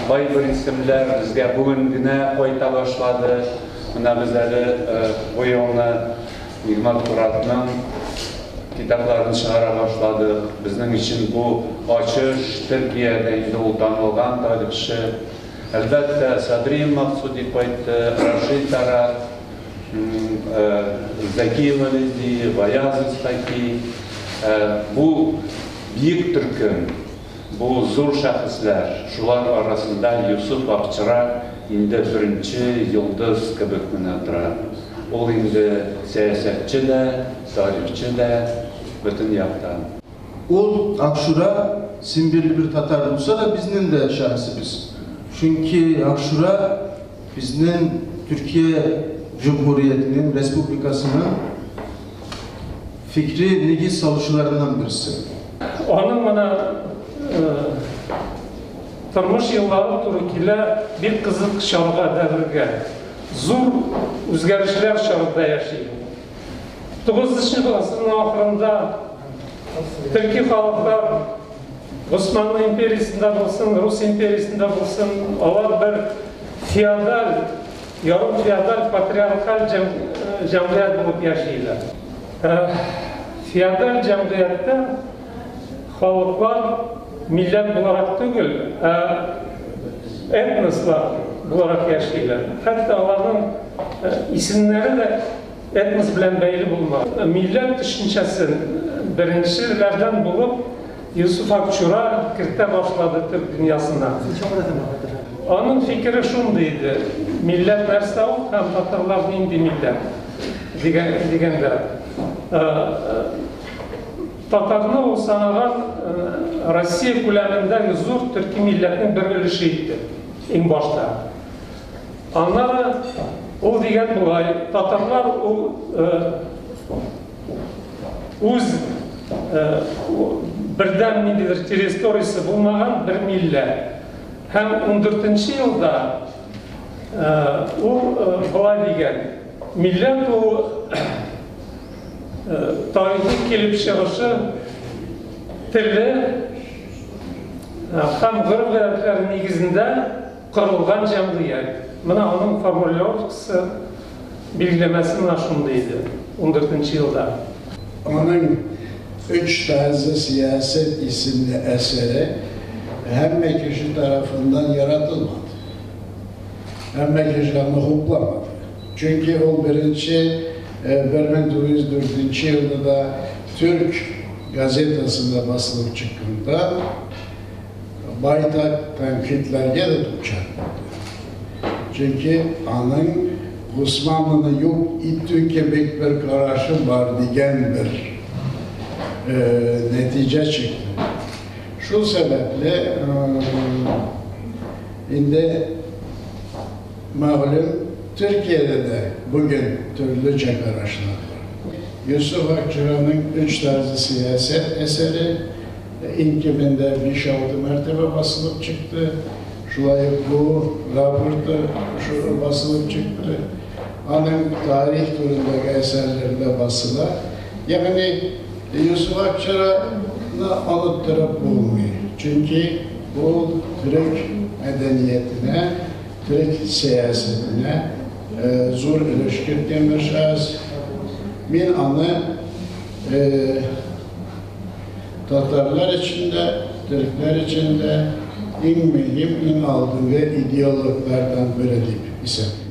Кайбер исемләр безгә бүген генә кайта башлады. Менә без әле бу елны Нигмат Куратның китапларын чыгара башладык. Безнең өчен бу ачыш, Төркиядә инде ул танылган тарихчы. Әлбәттә, Садри Максуди кайтты, Рашид Арат, Зәки Вәлиди, Гаяз Исхаки. Бу бөек төркем, бу зур шәхесләр. Шулар арасында Йосыф Акчура инде беренче йолдыз кебек менә тора. Ул инде сәясәтче дә, тарихчы да, бөтен яктан. Ул Акчура Симбирli bir Tatar olsa da bizning de şahsimiz. Çünkü Akçura bizning Türkiye Cumhuriyeti'nin, Respublikası'nın fikri negiz salışılarından birisi. Аның менә тормыш еллары туры килә бик кызык чорга, дәвергә. Зур үзгәрешләр чорында яши. 9 гасырның ахырында төрки халыклар Османлы империясендә булсын, Рус империясендә булсын, алар бер феодаль, ярым феодаль патриархаль җәмгыять булып яшиләр. Феодаль җәмгыятьтә халыклар милләт буларак түгел, ә этнослар буларак яшиләр. Хәтта аларның исемнәре дә этнос белән бәйле булмаган. Милләт төшенчәсен беренчеләрдән булып Юсуф Акчура кертә башлады төрк дөньясына. Аның фикере шундый иде: милләт нәрсә ул һәм татарлар нинди милләт дигәндә. Татарны ул санаган Россия күләмендәге зур төрки милләтнең бер өлеше итте иң башта. Аннары ул дигән болай: татарлар ул үз бердәм ниндидер территориясе булмаган бер милләт. Һәм 14 елда ул болай дигән: милләт ул тарихи килеп чыгышы, теле һәм гореф-гадәтләре нигезендә корылган җәмгыять. Менә аның формулировкасы, билгеләмәсе менә шундый иде 14 елда. Onun Üç Tarzı Siyaset isimli eseri hemme kişi tarafından yaratılmadı. Hemme kişi onu huplamadı. Çünkü o birinci 1904 yılında da Türk gazetesinde basılıp çıktığında baytak tenkitlerge de duçar oldu. Çünkü onun Osmanlı'nı yok ittiği gibi bir kararı var diyen bir netice çıktı. Şu sebeple şimdi malum Türkiye'de de bugün türlüce kararlar var. Yusuf Akçura'nın Üç Tarzı Siyaset eseri İnkibinde 5-6 mertebe basılıp çıktı. Şulay bu raportu şu basılıp çıktı. Onun tarih turundaki eserlerinde basılı. Yani Yusuf Akçura'nı unutturup bulmuyor. Çünkü bu Türk medeniyetine, Türk siyasetine zor ilişki bir şahıs. Min anı Tatarlar içinde, Türkler içinde en mühim, en altın ve ideologlardan biri deyip hesaplıyorum.